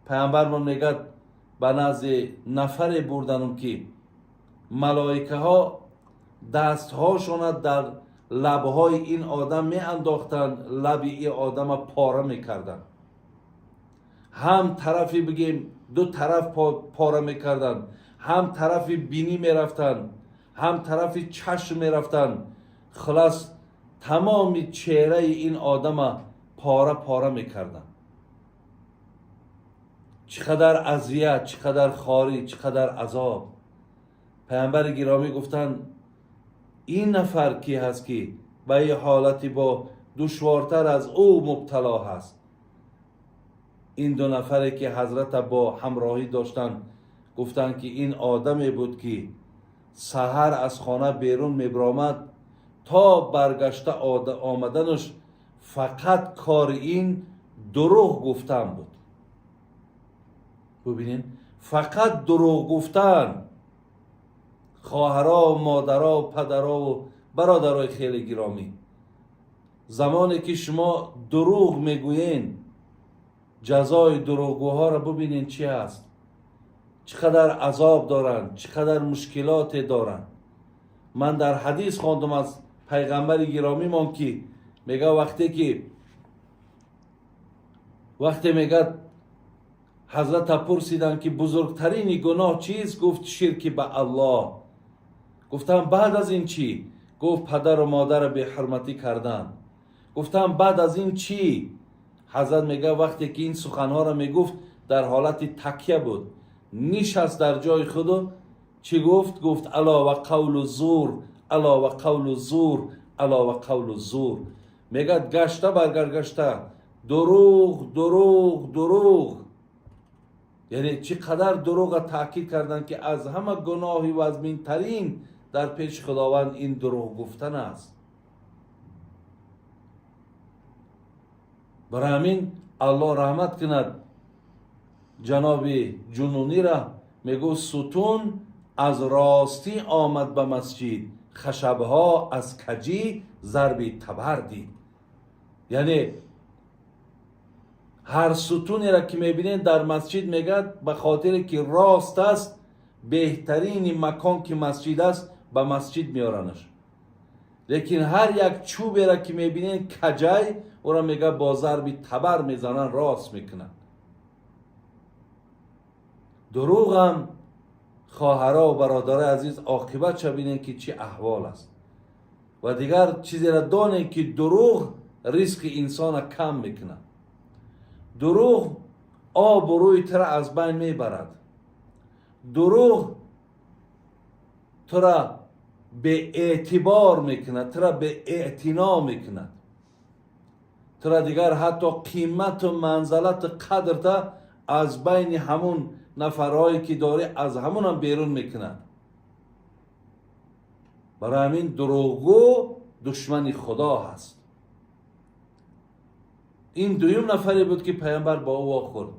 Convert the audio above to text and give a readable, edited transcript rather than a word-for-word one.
Пайғамбармон мегӯяд, ба назди нафаре бурданум, ки малоикаҳо дастҳошона дар лабҳои ин одам меандохтанд, лаби ин одама пора мекарданд. Ҳам тарафи, бигем, ду тараф пора мекарданд, ҳам тарафи бинӣ мерафтанд, ҳам тарафи чашм мерафтанд. Хулас, тамоми чеҳраи ин одама пора пора мекарданд. Чӣ қадар азият, чӣ қадар хорӣ, чӣ қадар азоб! Пайғамбари гиромӣ гуфтанд, ин нафар ки ҳаст, ки ба ин ҳолати бо душвортар аз ӯ мубтало ҳаст? Ин ду нафаре, ки ҳазрата бо ҳамроҳӣ доштанд, гуфтанд, ки ин одаме буд, ки саҳар аз хона берун мебаромад, то баргашта омаданаш фақат кори ин дурӯғ гуфтан буд. Бубинед, фақат дурӯғ гуфтан. Хоҳаро, модаро, падарову бародарои хеле гиромӣ, замоне ки шумо дурӯғ мегӯед, ҷазои дурӯғгӯҳоро бубинед, чӣ аст, чӣ қадар азоб доранд, чӣ қадар мушкилоте доранд. Ман дар ҳадис хондум аз пайғамбари гиромимон, ки мега, вақте ки вақте мегӯяд, ҳазрата пурсиданд, ки бузургтарини гуноҳ чист? Гуфт: ширки ба Аллоҳ. Гуфтам: баъд аз ин чӣ? Гуфт: падару модарро беҳурматӣ кардан. Гуфтам: баъд аз ин чӣ? Ҳазрат мега, вақте ки ин суханҳоро мегуфт, дар ҳолати такя буд, нишаст дар ҷои худу чӣ гуфт? Гуфт: ألا وقول الزور، ألا وقول الزور، ألا وقول الزور. Мегӯяд, гашта баргаргашта дурӯғ, дурӯғ, дурӯғ. Яъне чӣ қадар дурӯға таъкид карданд, ки аз ҳама гуноҳи вазминтарин дар пеши Худованд ин дурӯғ гуфтан аст. Барои ҳамин Аллоҳ раҳмат кунад ҷаноби Ҷунунира, мегӯфт: сутун аз ростӣ омад ба масҷид, хашабҳо аз каҷӣ зарби табар дид. Яъне ҳар сутунеро, ки мебинед дар масҷид, мегӯяд, ба хотире ки рост аст, беҳтарини макон, ки масҷид аст, ба масҷид меоранаш. Лекин ҳар як чӯберо, ки мебинед каҷай, ӯро, мегӯяд, бо зарби табар мезананд, рост мекунанд. Дурӯғам, хоҳаро ва бародарои азиз, оқибатша бинед, ки чӣ аҳвол аст. Ва дигар чизеро донед, ки дурӯғ ризқи инсона кам мекунад, дурӯғ обу рӯи тура аз байн мебарад, дурӯғ тура беэътибор мекунад, тура беэътино мекунад, тура дигар ҳатто қимату манзалату қадрта аз байни ҳамун нафарҳое, ки дорӣ, аз ҳамунам берун мекунад. Барои ҳамин дурӯғгӯ душмани Худо ҳаст. Ин дуюм нафаре буд, ки пайғамбар бо ӯ вохӯрд.